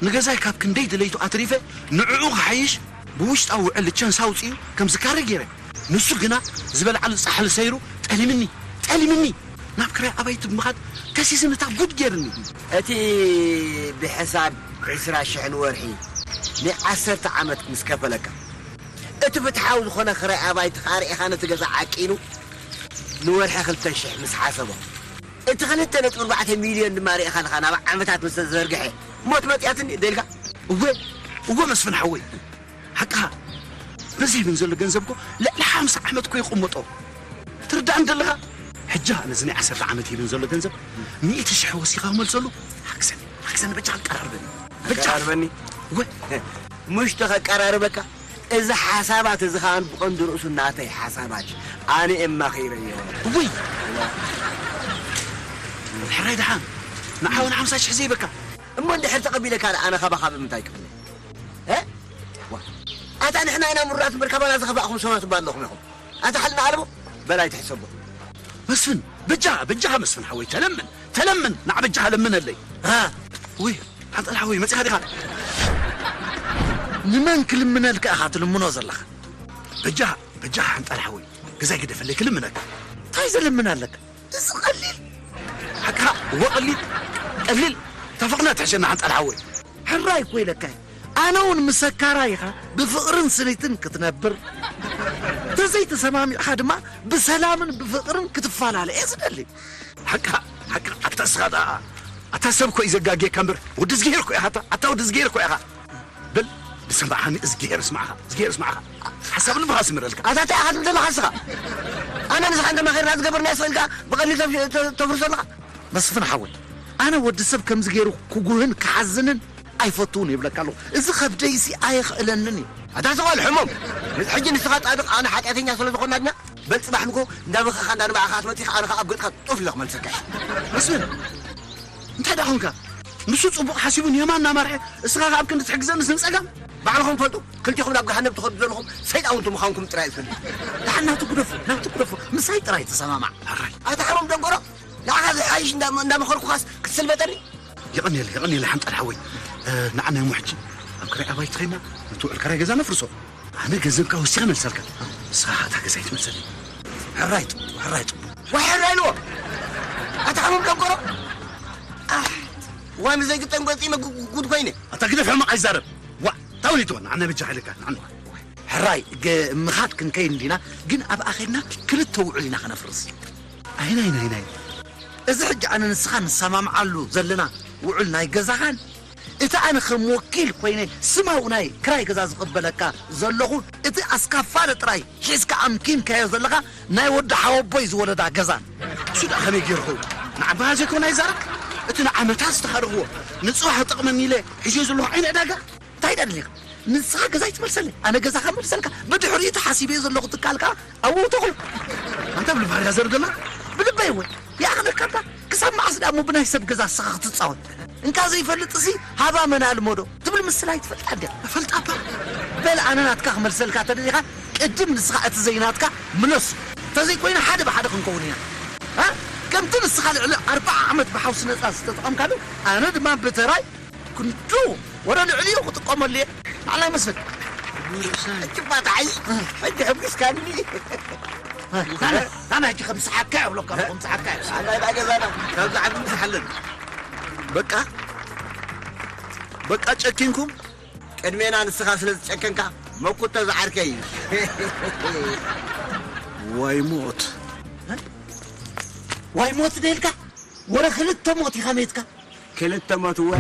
ንገዛይ ካብ ክንደይ ድለይቱ ኣትሪፈ ንዕኡ ክሓይሽ ብውሽጣዊ ውዕል ቸንስ ኣውጺኡ ከም ዝካረ ገይረ። ንሱ ግና ዝበልዓሉ ጻሕሊ ሰይሩ ጠሊምኒ፣ ጠሊምኒ። ናብ ክራይ ኣባይቲ ብምኻድ ከሲስኒ እታ ጉድ ገይርኒ። እቲ ብሕሳብ ዕስራ ሽሕ ንወርሒ ንዓሰርተ ዓመት ምስ ከፈለካ፣ እቲ ፍትሓዊ ዝኾነ ክራይ ኣባይቲ ከኣ ርኢኻ ነቲ ገዛ ዓቂኑ ንወርሒ ክልተ ሽሕ ምስ ሓሰቦ፣ እቲ ክልተ ነጥቢ ኣርባዕተ ሚልዮን ድማ ርኢኻ ኣለኻ ናብ ዓመታት ምስ ተዘርግሐ። ሞት መጽያትኒ ደልካ? እወ፣ እወ መስፍን ሓወይ፣ ሓቅኻ። ነዚ ሂብን ዘሎ ገንዘብ እኮ ልዕሊ ሓምሳ ዓመት እኮ ይቕመጦ። ትርዳእን ዘለኻ? ሕጂ ነዚ ናይ ዓሰርተ ዓመት ሂብን ዘሎ ገንዘብ ሚእቲ ሽሕ ወሲኻ መልሰሉ። ሓግዘኒ፣ ሓግዘኒ፣ በጃ ኣቀራርበኒ። በጃ። ኣቀራርበኒ? እወ። ምሽ ተኸቀራርበካ፣ እዚ ሓሳባት እዚ ኸኣን ብቐንዱ ርእሱ ናተይ ሓሳባት ኣነ እማኺረዮ። እውይ! ሕራይ ደሓን፣ ንዓውን ሓምሳ ሽሕ ዘይበካ። እሞ እንድሕር ተቐቢለካ፣ ኣነ ካባኻ ብምንታይ ክፍለ? እ? ዋ፣ ኣታ ንሕና ኢና ምሩራት እምበር፣ ካባና ዝኸፋእኹም ሰባት እባ ኣለኹም ኢኹም። ኣታ ሓልና ኣለዎ? በላይ ትሕሰቦ። መስፍን፣ በጃኻ፣ በጃኻ መስፍን ሓወይ፣ ተለምን፣ ተለምን፣ ንዓ በጃኻ ለምነለይ። እ? ውይ፣ ሓንጣል ሓወይ፣ መጺኻ ዲኻ? ንመን ክልምነልካ ኢኻ ትልምኖ ዘለኻ? በጃኻ፣ በጃኻ ሓንጣል ሓወይ፣ ገዛይ ግደፈለይ ክልምነካ። እንታይ ዝልምን ኣለካ? እዚ ቀሊል። ሓቅኻ፣ እወ ቀሊል፣ ቀሊል። ተፈቕና ትሕሸና ሓንጣል ሓወይ። ሕራይ እኮ ኢለካ እየ። ኣነ እውን ምሰካራ ኢኻ ብፍቕርን ስኒትን ክትነብር፣ ተዘይተሰማሚዕኻ ድማ ብሰላምን ብፍቕርን ክትፈላለ እየ ዝደሊ። ሓቅኻ፣ ሓቅኻ፣ ኣታ እስኻ ደኣ፣ ኣታ ሰብ እኮ እዩ ዘጋግየካ እምበር፣ ወዲ እዝግሄር እኮ ኢኻ፣ ኣታ፣ ኣታ ወዲ እዝግሄር እኮ ኢኻ። በል፣ ብሰማዕኻኒ እዝግሄር እስማዕኻ፣ እዝግሄር እስማዕኻ። ሓሳብ ልብኻ ስምረልካ። ኣታ እንታይ ኢኻ ትብል ዘለኻ እስኻ? ኣነ ንስኻ እንተማኺርና ዝገበርናዮ ስቕ ኢልካ ብቐሊል ተፍ-፣ ተ-፣ ተፍርሶ ኣለኻ? መስፍን ሓወይ፣ ኣነ ወዲ ሰብ ከምዚ ገይሩ ክጉህን ክሓዝንን ኣይፈትውን ይብለካ ኣለኹ። እዚ ከብደይሲ ኣየኽእለንን እዩ። ኣታ ስቕ በል ሕሙም። ሕጂ ንስኻ ጻድቕ፣ ኣነ ሓጢኣተኛ ስለ ዝኾንና ድና? በል ጽባሕ ንግሆ እንዳበኸኻ እንዳንባዕኻ ክትመጽእ ኢኻ፣ ኣነ ኸኣ ኣብ ገጽካ ጡፍ ኢለ ክመልሰካ እየ። መስፍን፣ እንታይ ደኣ ኾንካ? ንሱ ጽቡቕ ሓሲቡ ንየማን እናመርሐ፣ እስኻ ኸኣ ኣብ ክንዲ ትሕግዘንስ ንጸጋም? ባዕልኹም ትፈልጡ፣ ክልቲኹም ናብ ገሃነብ ትኸዱ ዘለኹም ሰይጣውንቲ ምዃንኩም ጥራይ እፈልጥ። ደሓን ናቱ ግደፎ፣ ናቱ ግደፎ፣ ምሳይ ጥራይ ተሰማማዕ። ሕራይ። ኣታ ሕሙም ደንቆሮ፣ ንዓኻ ዘይሓይሽ እንዳ-፣ እንዳመኸርኩኻስ ክትስልበጠኒ? የቐንየለይ፣ የቐንየለይ ሓንጣል ሓወይ። እ፣ ንዓ ናይ እሞ ሕጂ ኣብ ክራይ ኣባይቲ ኸይድና ነቲ ውዕል ክራይ ገዛ ነፍርሶ። ኣነ ገንዘብካ ወሲኸ መልሰልካ። ንስኻ እታ ገዛ ኣይትመልሰለይ። ሕራይ ጽቡቕ፣ ሕራይ ጽቡቕ። ዋይ ሕራይ ኢልዎ። ኣታ ሕሙም ደንቆሮ። ኣሕ፣ ዋይ ምስ ዘይግጠም ገጺመ ጉ-፣ ጉ-፣ ጉድ ኮይነ። ኣታ ግደፍ ሕማቕ ኣይዛረብ። ዋእ፣ ታውሊትዎ፣ ንዓ ናይ በጃ ሓይልካ፣ ንዓ ንዋ። ሕራይ፣ ገ-፣ ምኻድ ክንከይድ እንዲና፣ ግን ኣብኣ ኸይድና ክልተ ውዕል ኢና ኸነፍርስ። ኣይናይ፣ ናይ፣ ናይ። እዚ ሕጂ ኣነ ንስኻ ንሰማምዓሉ ዘለና ውዕል ናይ ገዛኻን፣ እቲ ኣነ ከም ወኪል ኮይነ ስማዊ ናይ ክራይ ገዛ ዝቕበለካ ዘለኹ፣ እቲ ኣስካፋለ ጥራይ ሒዝካ ኣምኪንካዮ ዘለኻ ናይ ወዲ ሓወቦይ ዝወለዳ ገዛን። እሱ ደኣ ከመይ ገይሩ ኸውን? ንዓባኻ ዘይኮነ ኣይዛረብ። እቲ ንዓመታት ዝተኻረኽዎ፣ ንጽባሕ ክጠቕመኒ ኢለ ሒዘዮ ዘለኹ ዓይኒ ዕዳጋ። እንታይ ደኣ ደሊኻ? ንስኻ ገዛ ኣይትመልሰለይ፣ ኣነ ገዛ ከመልሰልካ። ብድሕሪኡ ተሓሲበዮ ዘለኹ ትካል ከኣ ኣብኡ ተኹል። ኣንታ ብልብኻ ድያ ዘርገላ? ብልበይ እወ። ይኣኽለካ እባ። ክሳብ መዓስ ደኣ እሞ ብናይ ሰብ ገዛ ንስኻ ክትጻወት? እንካ ዘይፈልጥሲ ሃባ መን ኣልመዶ ትብል ምስላ ኣይትፈልጣ እንድያ። እፈልጣ እባ። በል ኣነ ናትካ ክመልሰልካ ተደሊኻ ቅድም ንስኻ እቲ ዘይናትካ ምለሱ። እንተዘይኮይኑ ሓደ ብሓደ ክንከውን ኢና። እ? ከምቲ ንስኻ ልዕሊ ኣርብዓ ዓመት ብሓውሲ ነጻ ዝተጠቐምካሉ ኣነ ድማ ብተራይ ክንዱ ወረ ልዕሊኡ ክጥቀመሉ እየ። ንዓና ይመስል። ሕጂ እባ ተዓይ፣ ሕጂ ሕጒስካኒ። ናና፣ ናና፣ ሕጂ ከም ሰሓካ እየ እብለካ፣ ከም ሰሓካ እየ። ኣና ኢላ ገዛና፣ ካብዚ ዓዲ ምሳሓለን። በቃ፣ በቃ ጨኪንኩም? ቅድሜና ንስኻ ስለ ዝጨከንካ፣ መኩቶ ዝዓርከይ። ዋይ ሞት። ዋይ ሞት ደልካ? ወረ ክልተ ሞት ኢኻ ሜትካ። ክልተ ሞት እወ።